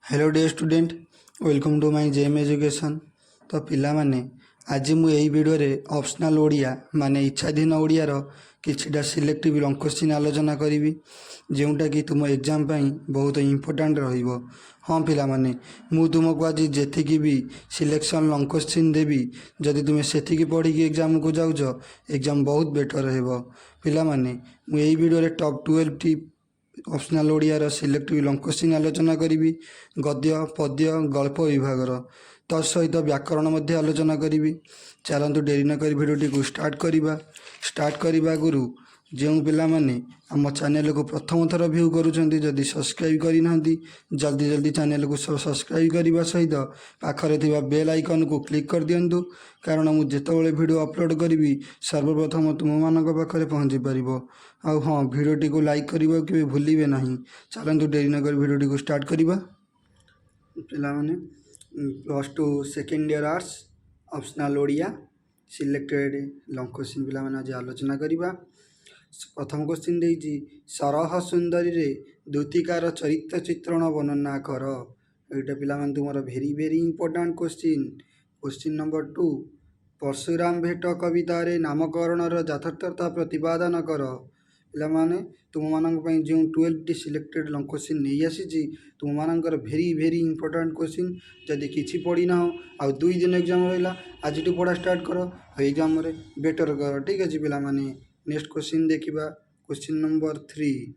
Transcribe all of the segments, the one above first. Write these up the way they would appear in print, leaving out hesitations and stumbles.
Hello dear student, welcome to my JM Education. ତ ପିଲାମାନେ, ଆଜି ମୁଁ ଏହି ଭିଡ଼ିଓରେ ଅପସନାଲ୍ ଓଡ଼ିଆ ମାନେ ଇଚ୍ଛାଧୀନ ଓଡ଼ିଆର କିଛିଟା ସିଲେକ୍ଟିଭ୍ ଲଙ୍ଗ କୋଶ୍ଚିନ୍ ଆଲୋଚନା କରିବି, ଯେଉଁଟାକି ତୁମ ଏକ୍ଜାମ୍ ପାଇଁ ବହୁତ ଇମ୍ପୋର୍ଟାଣ୍ଟ ରହିବ। ହଁ ପିଲାମାନେ, ମୁଁ ତୁମକୁ ଆଜି ଯେତିକି ବି ସିଲେକ୍ସନ୍ ଲଙ୍ଗ କୋଶ୍ଚିନ୍ ଦେବି, ଯଦି ତୁମେ ସେତିକି ପଢ଼ିକି ଏକ୍ଜାମ୍କୁ ଯାଉଛ, ଏକ୍ଜାମ୍ ବହୁତ ବେଟର୍ ହେବ। ପିଲାମାନେ, ମୁଁ ଏହି ଭିଡ଼ିଓରେ ଟପ୍ 12ଟି ଅପସନାଲ୍ ଓଡ଼ିଆର ସିଲେକ୍ଟିଭ୍ ଲଙ୍ଗ କୋଶ୍ଚିନ୍ ଆଲୋଚନା କରିବି, ଗଦ୍ୟ, ପଦ୍ୟ, ଗଳ୍ପ ବିଭାଗର। ତା ସହିତ ବ୍ୟାକରଣ ମଧ୍ୟ ଆଲୋଚନା କରିବି। ଚାଲନ୍ତୁ, ଡେରି ନକରି ଭିଡ଼ିଓଟିକୁ ଷ୍ଟାର୍ଟ କରିବା। ଷ୍ଟାର୍ଟ କରିବା ଆଗରୁ ଯେଉଁ ପିଲାମାନେ ଆମ ଚ୍ୟାନେଲକୁ ପ୍ରଥମ ଥର ଭ୍ୟୁ କରୁଛନ୍ତି, ଯଦି ସବସ୍କ୍ରାଇବ୍ କରିନାହାନ୍ତି, ଜଲ୍ଦି ଜଲ୍ଦି ଚ୍ୟାନେଲକୁ ସବସ୍କ୍ରାଇବ୍ କରିବା ସହିତ ପାଖରେ ଥିବା ବେଲ୍ ଆଇକନ୍କୁ କ୍ଲିକ୍ କରିଦିଅନ୍ତୁ, କାରଣ ମୁଁ ଯେତେବେଳେ ଭିଡ଼ିଓ ଅପଲୋଡ଼ କରିବି, ସର୍ବପ୍ରଥମ ତୁମମାନଙ୍କ ପାଖରେ ପହଞ୍ଚି ପାରିବ। ଆଉ ହଁ, ଭିଡ଼ିଓଟିକୁ ଲାଇକ୍ କରିବାକୁ କେବେ ଭୁଲିବେ ନାହିଁ। ଚାଲନ୍ତୁ, ଡେରି ନକରି ଭିଡ଼ିଓଟିକୁ ଷ୍ଟାର୍ଟ କରିବା। ପିଲାମାନେ, +2 second year arts optional Odia selected long question ପିଲାମାନେ ଆଜି ଆଲୋଚନା କରିବା। ପ୍ରଥମ କୋଶ୍ଚିନ୍ ଦେଇଛି, ସରହ ସୁନ୍ଦରୀରେ ଦୂତିକାର ଚରିତ୍ର ଚିତ୍ରଣ ବର୍ଣ୍ଣନା କର। ଏଇଟା ପିଲାମାନେ ତୁମର very very important question. Question number 2, Parshuram ଭେଟ କବିତାରେ ନାମକରଣର ଯଥାର୍ଥତା ପ୍ରତିପାଦନ କର। ପିଲାମାନେ, ତୁମମାନଙ୍କ ପାଇଁ ଯେଉଁ 12ଟି ସିଲେକ୍ଟେଡ଼ ଲଙ୍ଗ କୋଶ୍ଚିନ୍ ନେଇ ଆସିଛି, ତୁମମାନଙ୍କର ଭେରି ଭେରି ଇମ୍ପୋର୍ଟାଣ୍ଟ କୋଶ୍ଚିନ୍। ଯଦି କିଛି ପଢ଼ିନାହ, ଆଉ 2 ଦିନ ଏକ୍ଜାମ୍ ରହିଲା, ଆଜିଠୁ ପଢ଼ା ଷ୍ଟାର୍ଟ କର ଆଉ ଏକ୍ଜାମ୍ରେ ବେଟର୍ କର। ଠିକ୍ ଅଛି ପିଲାମାନେ, ନେକ୍ସଟ କୋଶ୍ଚିନ୍ ଦେଖିବା। Question number 3,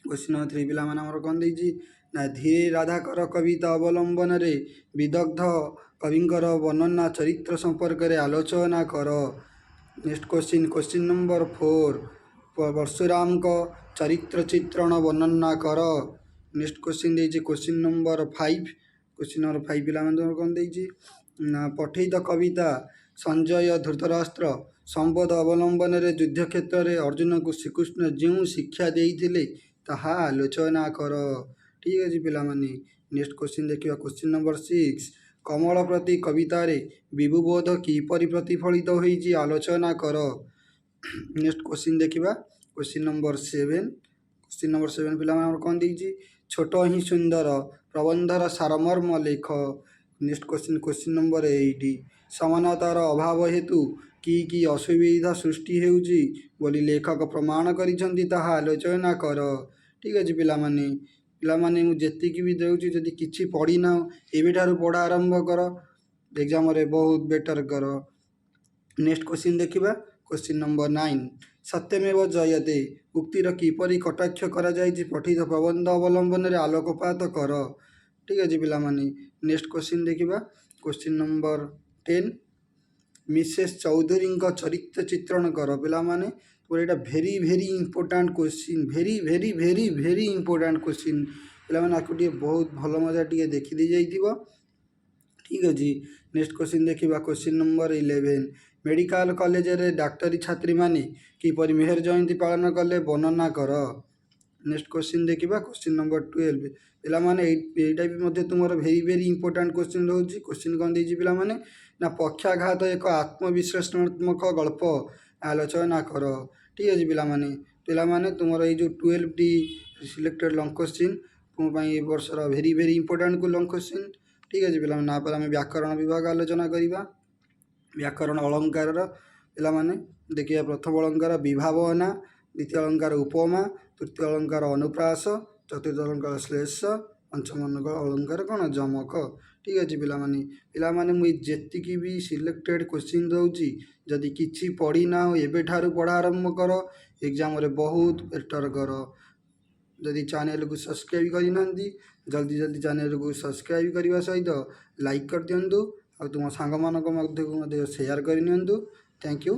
question number 3 ପିଲାମାନେ ଆମର କ'ଣ ଦେଇଛି ନା, ଧୀରେ ରାଧାକର କବିତା ଅବଲମ୍ବନରେ ବିଦଗ୍ଧ କବିଙ୍କର ବର୍ଣ୍ଣନା ଚରିତ୍ର ସମ୍ପର୍କରେ ଆଲୋଚନା କର। Next question, question number 4, ପରଶୁରାମଙ୍କ ଚରିତ୍ର ଚିତ୍ରଣ ବର୍ଣ୍ଣନା କର। ନେକ୍ସଟ କୋଶ୍ଚିନ୍ ଦେଇଛି question number 5। Question number 5 ପିଲାମାନେ ତୁମର କ'ଣ ଦେଇଛି ନା, ପଠିତ କବିତା ସଞ୍ଜୟ ଧୃତରାଷ୍ଟ୍ର ସମ୍ବାଦ ଅବଲମ୍ବନରେ ଯୁଦ୍ଧକ୍ଷେତ୍ରରେ ଅର୍ଜୁନକୁ ଶ୍ରୀକୃଷ୍ଣ ଯେଉଁ ଶିକ୍ଷା ଦେଇଥିଲେ, ତାହା ଆଲୋଚନା କର। ଠିକ୍ ଅଛି ପିଲାମାନେ, ନେକ୍ସଟ କୋଶ୍ଚିନ୍ ଦେଖିବା। କୋଶ୍ଚିନ୍ ନମ୍ବର 6, କମଳ ପ୍ରତି କବିତାରେ ବିଭୁବୋଧ କିପରି ପ୍ରତିଫଳିତ ହୋଇଛି, ଆଲୋଚନା କର। ନେକ୍ସଟ କୋଶ୍ଚିନ୍ ଦେଖିବା, question number 7। Question number 7 ପିଲାମାନେ ଆମର କ'ଣ ଦେଇଛି? ଛୋଟ ହିଁ ସୁନ୍ଦର ପ୍ରବନ୍ଧର ସାରମର୍ମ ଲେଖ। Next question, question number 8, ସମାନତାର ଅଭାବ ହେତୁ କି କି ଅସୁବିଧା ସୃଷ୍ଟି ହେଉଛି ବୋଲି ଲେଖକ ପ୍ରମାଣ କରିଛନ୍ତି, ତାହା ଆଲୋଚନା କର। ଠିକ୍ ଅଛି ପିଲାମାନେ। ପିଲାମାନେ, ମୁଁ ଯେତିକି ବି ଦେଉଛି, ଯଦି କିଛି ପଢ଼ିନାହ, ଏବେଠାରୁ ପଢ଼ା ଆରମ୍ଭ କର, ଏକ୍ଜାମରେ ବହୁତ ବେଟର୍ କର। ନେକ୍ସଟ କୋଶ୍ଚିନ୍ ଦେଖିବା, କୋଶ୍ଚିନ୍ ନମ୍ବର 9, ସତ୍ୟମେବ ଜୟତେ ଉକ୍ତିର କିପରି କଟାକ୍ଷ କରାଯାଇଛି, ପଠିତ ପ୍ରବନ୍ଧ ଅବଲମ୍ବନରେ ଆଲୋକପାତ କର। ଠିକ୍ ଅଛି ପିଲାମାନେ, ନେକ୍ସଟ କୋଶ୍ଚିନ୍ ଦେଖିବା। କୋଶ୍ଚିନ୍ ନମ୍ବର 10, ମିସେସ୍ ଚୌଧୁରୀଙ୍କ ଚରିତ୍ର ଚିତ୍ରଣ କର। ପିଲାମାନେ, ତୁମର ଏଇଟା very very important question, very very very very important question. ପିଲାମାନେ, ଆକୁ ଟିକେ ବହୁତ ଭଲ ମଜା ଟିକେ ଦେଖିଦେଇ ଯାଇଥିବ। ଠିକ୍ ଅଛି, ନେକ୍ସଟ କୋଶ୍ଚିନ୍ ଦେଖିବା। କୋଶ୍ଚିନ୍ ନମ୍ବର 11, ମେଡ଼ିକାଲ କଲେଜରେ ଡାକ୍ତରୀ ଛାତ୍ରୀମାନେ କିପରି ମେହେର ଜୟନ୍ତୀ ପାଳନ କଲେ, ବର୍ଣ୍ଣନା କର। ନେକ୍ସଟ କୋଶ୍ଚିନ୍ ଦେଖିବା, କୋଶ୍ଚିନ୍ ନମ୍ବର 12। ପିଲାମାନେ, ଏଇଟା ବି ମଧ୍ୟ ତୁମର ଭେରି ଭେରି ଇମ୍ପୋର୍ଟାଣ୍ଟ କୋଶ୍ଚିନ୍ ରହୁଛି। କୋଶ୍ଚିନ୍ କ'ଣ ଦେଇଛି ପିଲାମାନେ ନା, ପକ୍ଷାଘାତ ଏକ ଆତ୍ମବିଶ୍ଳେଷଣାତ୍ମକ ଗଳ୍ପ ଆଲୋଚନା କର। ଠିକ୍ ଅଛି ପିଲାମାନେ। ପିଲାମାନେ, ତୁମର ଏଇ ଯେଉଁ 12ଟି ସିଲେକ୍ଟେଡ଼ ଲଙ୍ଗ କୋଶ୍ଚିନ୍ ତୁମ ପାଇଁ ଏ ବର୍ଷର very very important long question. ଠିକ୍ ଅଛି ପିଲାମାନେ, ତାପରେ ଆମେ ବ୍ୟାକରଣ ବିଭାଗ ଆଲୋଚନା କରିବା। ବ୍ୟାକରଣ ଅଳଙ୍କାରର ପିଲାମାନେ ଦେଖିବା, ପ୍ରଥମ ଅଳଙ୍କାର ବିଭାବନା, ଦ୍ୱିତୀୟ ଅଳଙ୍କାର ଉପମା, ତୃତୀୟ ଅଳଙ୍କାର ଅନୁପ୍ରାସ, ଚତୁର୍ଥ ଅଳଙ୍କାର ଶ୍ଲେଷ, ପଞ୍ଚମ ଅଳଙ୍କାର କ'ଣ? ଯମକ। ଠିକ୍ ଅଛି ପିଲାମାନେ। ପିଲାମାନେ, ମୁଁ ଯେତିକି ବି ସିଲେକ୍ଟେଡ଼ କୋଶ୍ଚିନ୍ ଦେଉଛି, ଯଦି କିଛି ପଢ଼ିନାହ, ଏବେଠାରୁ ପଢ଼ା ଆରମ୍ଭ କର, ଏକ୍ଜାମରେ ବହୁତ ବେଟର୍ କର। ଯଦି ଚ୍ୟାନେଲକୁ ସବସ୍କ୍ରାଇବ୍ କରିନାହାନ୍ତି, ଜଲ୍ଦି ଜଲ୍ଦି ଚ୍ୟାନେଲକୁ ସବସ୍କ୍ରାଇବ୍ କରିବା ସହିତ ଲାଇକ୍ କରିଦିଅନ୍ତୁ ଆଉ ତୁମ ସାଙ୍ଗମାନଙ୍କ ମଧ୍ୟକୁ ମଧ୍ୟ ସେୟାର କରିନିଅନ୍ତୁ। Thank you.